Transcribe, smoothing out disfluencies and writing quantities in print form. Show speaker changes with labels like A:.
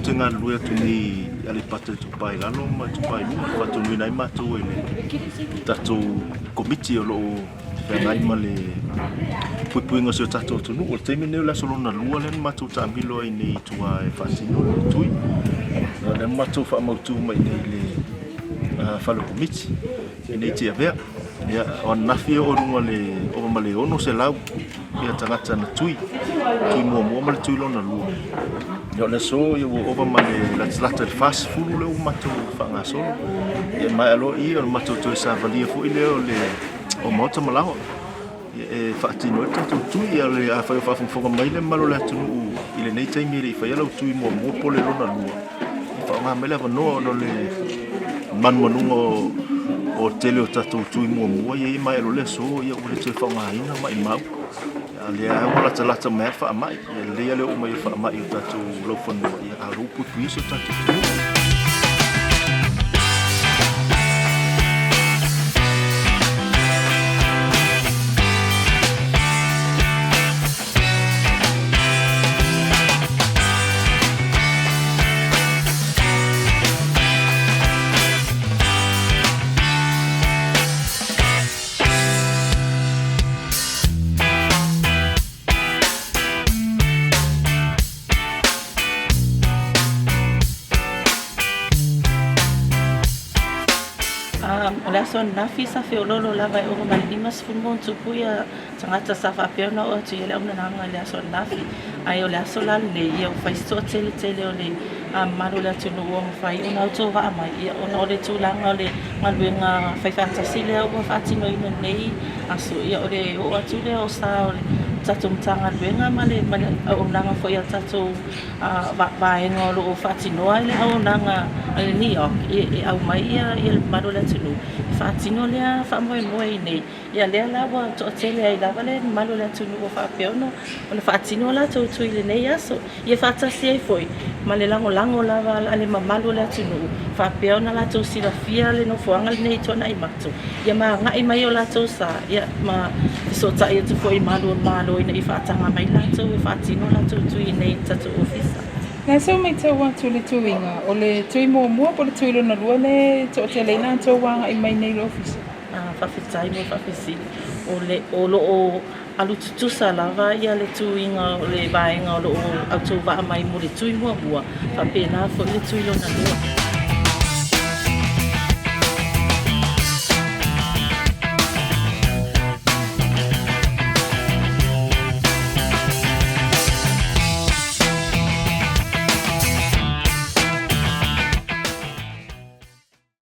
A: te galulue atu nei i Aleipata Itupa i Lalo ma Itupa i Luga, e faatonuina ai matou e le tatou Komiti o lo o feagai ma le puipuiga o si o tatou atunuu. O le taimi lenei o le aso lona lua lea na matou taamilo ai nei i tua e faasino le tui. O lea na matou faamautu mai nei i le fale o Komiti i nei Tiavea. Ia, o ananafi e oo i luga o le ova ma le 600 ia tagata na tui, tui muamua ma le tui lona lua. Ia o le aso ia ua ova ma le latalata i le 40 lea ua matou faagasolo. Ia e maea loa i i ona matou toe savalia foi lea o le o maota ma laoa ia e faatino ai le tatou tui. Ia le afai o faafogafoga mai le mamalu o le atunuu i lenei taimi e le i faia lau tui muamua po o le lona lua, ia faaaoga mai le avanoa ona o le manumanuga o le tele o tatou tui muamua ia e maea loa le aso ia ua le toe faaaogaina maimau. A o lea lava ua latalata mai lava le faamai, ia lelei lava le oo mai o le faamai i o tatou laufanua, ia a o lea ua puipuia si o tatou atunuu.
B: O le aso ananafi sa feoloolo lava e ova ma le 50 ma ona tupu ia tagata sa faapea ona oo atu i ai le auaunaga i le aso ananafi. Ae o le aso la lenei, ia ua fai si toateletele o le mamalu o le atunuu ua mafai ona autovaa mai, ia ona o le tulaga o le galuega faifaatasi lea ua faatinoina i lenei aso, ia o le oo atu lea o sa o le tatou Matagaluega ma le auaunaga foi a le tatou vaega o lo o faatinoa le auaunaga a le NEOC e aumai le mamalu o le atunuu e faatino lea faamoemoe i inei. Ia lea la ua toatele ai lava le mamalu o le atunuu ua faapea ona faatino a latou tui i lenei aso. Ia faatasi ai foi ma le lagolago lava a le mamalu o le atunuu faapea ona latou silafia le nofoaga lenei i Tuanaimato, ia ma agai mai o latou sa, ia ma fesootai atu foi i malu o le Malo ina ia faataga mai latou e faatino a latou tui i inei i le tatou ofisa.
C: Na sau matau atu le tuiga, o le tui muamua po o le tui lona lua lea e toatele ai latou ua agai mai nei i le ofisa?
B: Faafetai mo le faafesili. O le, o lo o alu tutusa lava ia le tuiga o le vaega o lo o autovaa mai mo le tui muamua, faapena foi le tui lona lua.